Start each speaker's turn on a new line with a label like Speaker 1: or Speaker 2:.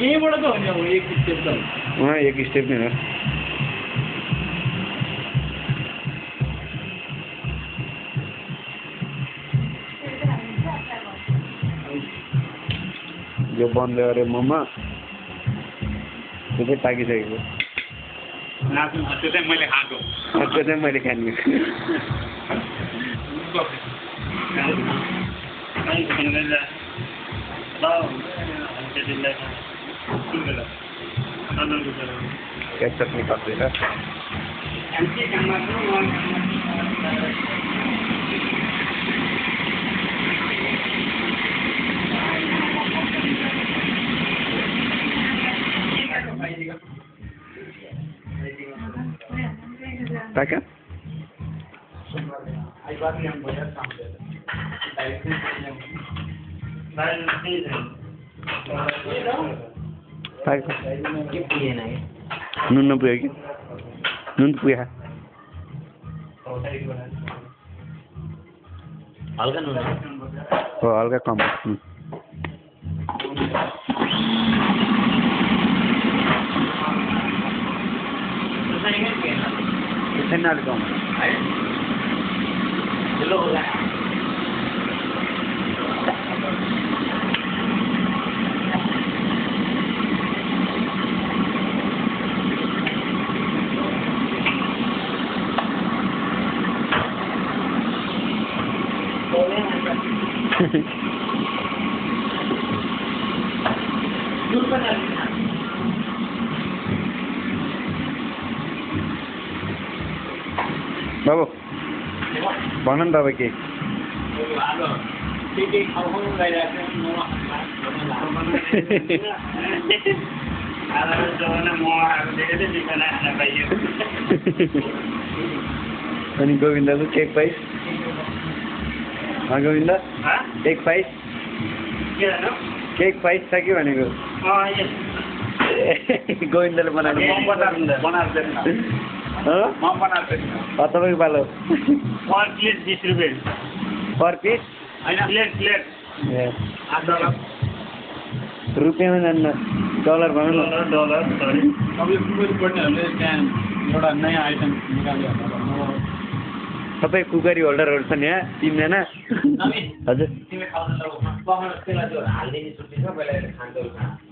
Speaker 1: यहीँबाट त हो नि अब एक स्टेप त
Speaker 2: एक स्टेप नै हो यो बन्द गरे मोमो त्यो चाहिँ पाकिसकेको
Speaker 1: त्यो चाहिँ मैले खाएको
Speaker 2: त्यो चाहिँ मैले खाने क्या चटनी पर्दैन Pakai? Nun na puya ki? Nun puya.
Speaker 1: हल्का नुन
Speaker 2: हो हल्का कम कितना कम है
Speaker 1: चलो होगा
Speaker 2: बाबू भन न तपाईँ के अनि गोविन्दको केक पाइस गोविन्द केक पाइस केक पाइस छ कि भनेको गोविन्दले बनाएको तपाईँको पालो
Speaker 1: पर प्लेट 20 रुपियाँ
Speaker 2: पर पिस
Speaker 1: प्लेट
Speaker 2: रुपियाँमा जान्न डलर भनौँ न
Speaker 1: डलर सरी तपाईँले पढ्नेहरूले त्यहाँ एउटा नयाँ आइटम निकाल्यो
Speaker 2: सबै कुकरी होल्डरहरू छन् यहाँ 3 जना हजुर
Speaker 1: तिमी खाउन हाल्दिने छुट्टी छ पहिला खान्छ